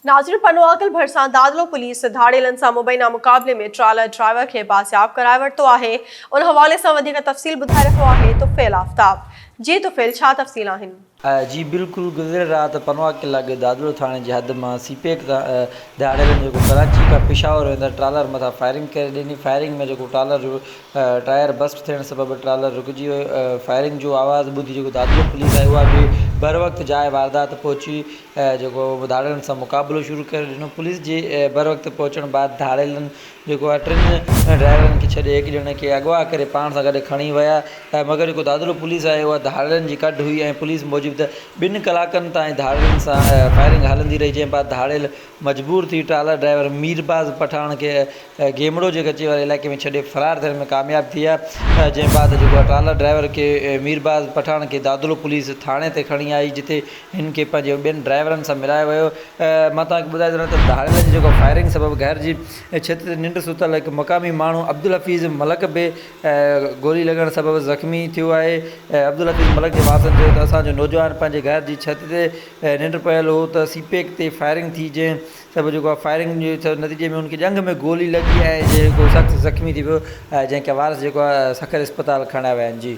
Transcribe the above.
ناظرين پنوعاقل ڀرسان دادلو پوليس ڌاڙيلن سان مبينا مقابلي ۾ ٽرالر ڊرائيور کي بازياب ڪرائي ورتو آهي ان حوالي سان وڌيڪ تفصيل ٻڌائي رهيو آهي طفيل آفتاب جي طفيل ڇا تفصيل آهن. جي بلڪل گذريل رات پنوعاقل لڳ دادلو ٿاڻي جي حد مان سي پيڪ تان ڌاڙيلن جيڪو ڪراچي کان پشاور ويندڙ ٽرالر مٿان فائرنگ ڪري ڏني فائرنگ ۾ جيڪو ٽرالر جو ٽائر بسٽ ٿيڻ سبب ٽرالر رڪجي ويو فائرنگ جو آواز ٻڌي جيڪو دادلو پوليس آئي اها به بروقت جاء واردات پهچي جيڪو ڌاڙيلن سان مقابلو شروع ڪري ڏنو پوليس جي بروقت پهچڻ بعد ڌاڙيلن جيڪو آهي ٽن ڊرائيورن کي ڇڏي هڪ ڄڻي کي اغوا ڪري پاڻ سان گڏ کڻي ويا مگر جيڪو دادلو پوليس آهي اها ڌاڙيلن جي ڪڍ هئي ۽ پوليس موجب ته ٻن ڪلاڪن تائين ڌاڙيلن سان فائرنگ هلندي رهي جنهن بعد ڌاڙيل مجبور ٿي ٽرالر ڊرائيور ميرباز پٺاڻ کي گيمڙو جي ڪچي واري علائقي ۾ ڇڏي فرار ٿيڻ ۾ ڪامياب ٿي ويا، جنهن بعد جيڪو آهي ٽرالر ڊرائيور کي ميرباز پٺاڻ کي دادلو پوليس ٿاڻي تي کڻي آئي جتي هن کي پنهنجي ٻين ڊرائيورن سان ملايو ويو. مان توهان کي ٻڌائي ڏيان ته ڌاڙيلن جي جيڪو فائرنگ سبب گهر جي ڇت تي ننڊ ستل هڪ مقامي ماڻهو عبدالحفيظ ملڪ به گولي لڳڻ سبب زخمي ٿيو آهي. عبدالحفيظ ملڪ جي وارثن چيو ته اسان جو نوجوان پنهنجي گهر جي ڇت تي ننڊ پيل هو ته سي پيڪ تي فائرنگ ٿي جنهن سبب جيڪو آهي فائرنگ جي نتيجي ۾ هن کي ڄنگهه ۾ گولي لڳي ۽ جيڪو سخت زخمي ٿي ويو جنهن کي وارث جيڪو آهي سکر اسپتال کڻائي ويا آهن جي.